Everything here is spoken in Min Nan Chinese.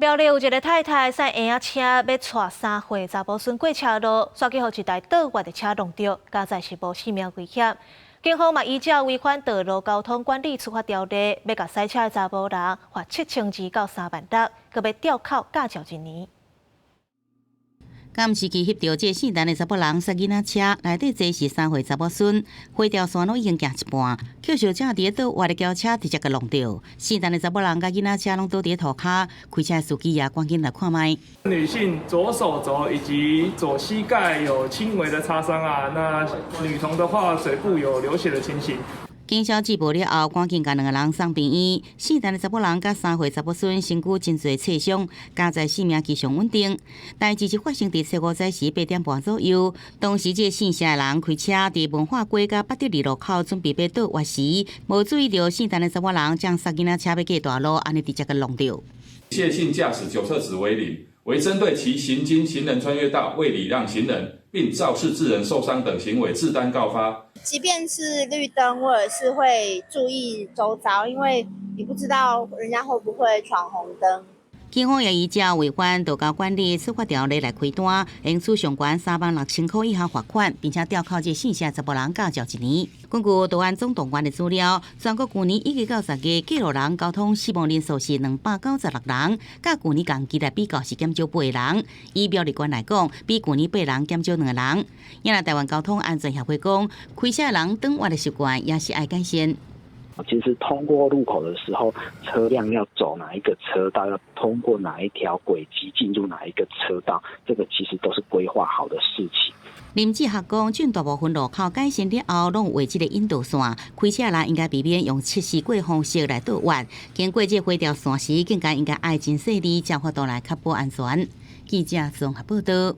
苗栗有一个太太駛嬰仔車欲帶3歲查某孫過車路，煞去予一台倒彎的車挵著，佳哉是無性命危險。警方嘛依照違反道路交通管理處罰條例，欲共駛車的查某人罰7200到3萬6，閣欲吊扣駕照一年。監視器翕著這個姓陳的查某人駛囡仔車，內底坐是3歲查某孫，花條線攏已經行一半，抾小車佇咧倒彎的轎車直接共挵著。姓陳的查某人佮囡仔車攏倒佇咧塗跤，開車的司機也趕緊來看覓。女性左手肘以及左膝蓋有輕微的擦傷啊，那女童的話嘴部有流血的情形。警消接報了後，趕緊共兩個人送病院。姓陳的查某人佮3歲查某孫身軀真濟擦傷，佳哉性命非常穩定。代誌是發生佇初五早時8點半左右，當時這個姓謝的人開車佇文化街佮八德二路口準備欲倒彎時，無注意著姓陳的查某人正駛囡仔車欲過大路，按呢直接共挵著。謝姓駕駛酒測值為零，為針對其行經行人穿越道未禮讓行人，並肇事致人受傷等行為，自單告發。即便是綠燈，我也是會注意周遭，因為你不知道人家會不會闖紅燈。警方也依照違反道交管理處罰條例來開單，應處上懸36,000塊以下罰款，並且吊扣這姓謝查埔人駕照一年。根據道安總動員的資料，全國舊年一直到10月，過路人交通死亡人數是296人，佮舊年同期來比較是減少八人。以苗栗縣來講，比舊年八人減少兩個人。也若台灣交通安全協會講，開車人轉彎的習慣也是愛改善。其實通過路口的時候，車輛要走哪一個車道，要通過哪一條軌跡進入哪一個車道，這個其實都是規劃好的事情。林志學講，準大部分路口改善了後，攏有畫這個引導線，開車人應該避免用測試過方式來倒彎。經過這花條線時，更加應該愛真細膩，才有法度來確保安全。記者綜合報道。